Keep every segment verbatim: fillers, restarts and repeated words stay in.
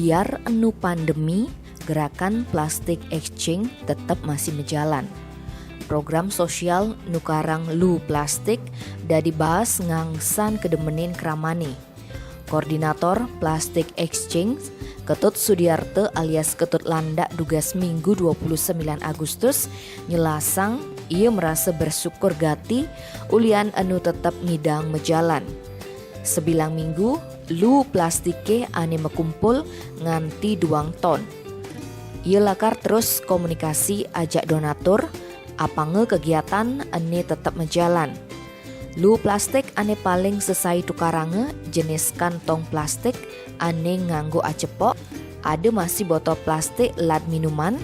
Biar enu pandemi, gerakan plastik exchange tetep masih mejalan. Program sosial nukarang luu plastik dadi baas ngangsan kedemenin kramane. Koordinator Plastik Exchange, Ketut Sudiarte alias Ketut Landak dugas Minggu dua puluh sembilan Agustus, nyelasang ia merasa bersyukur gati ulian enu tetep ngidang mejalan. Sebilang minggu, luu plastike ane mekumpul nganti duang ton. Ia lakar terus komunikasi ajak donatur, apanga kegiatan ene tetep mejalan. Luu plastik ane paling sesai tukaranga jenis kantong plastik ane nganggo acepok, ada masih botol plastik lad minuman,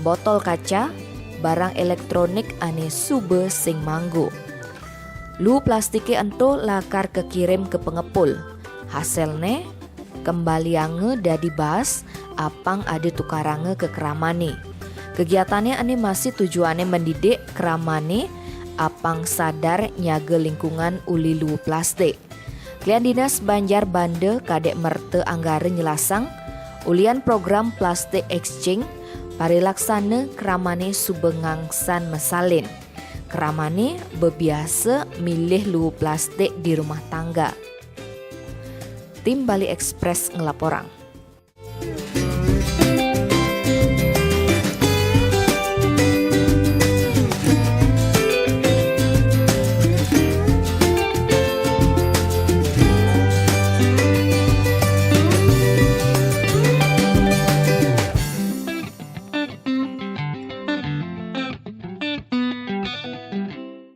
botol kaca, barang elektronik ane suba sing manggo. Luu plastike ento lakar kekirim ke pengepul. Hasilne, kembalianga dadi baas, apang ada tukaranga ke kramane. Kegiatane ane masih tujuane mendidik kramane, apang sadar nyaga lingkungan uli luu plastik. Klian Dinas Banjar Banda Kadek Merta Anggara nyelasang, ulian program plastik exchange, parilaksana kramane suba ngangsan mesalin. Kramane bebiasa milih luu plastik di rumah tangga. Tim Bali Express ngelaporang.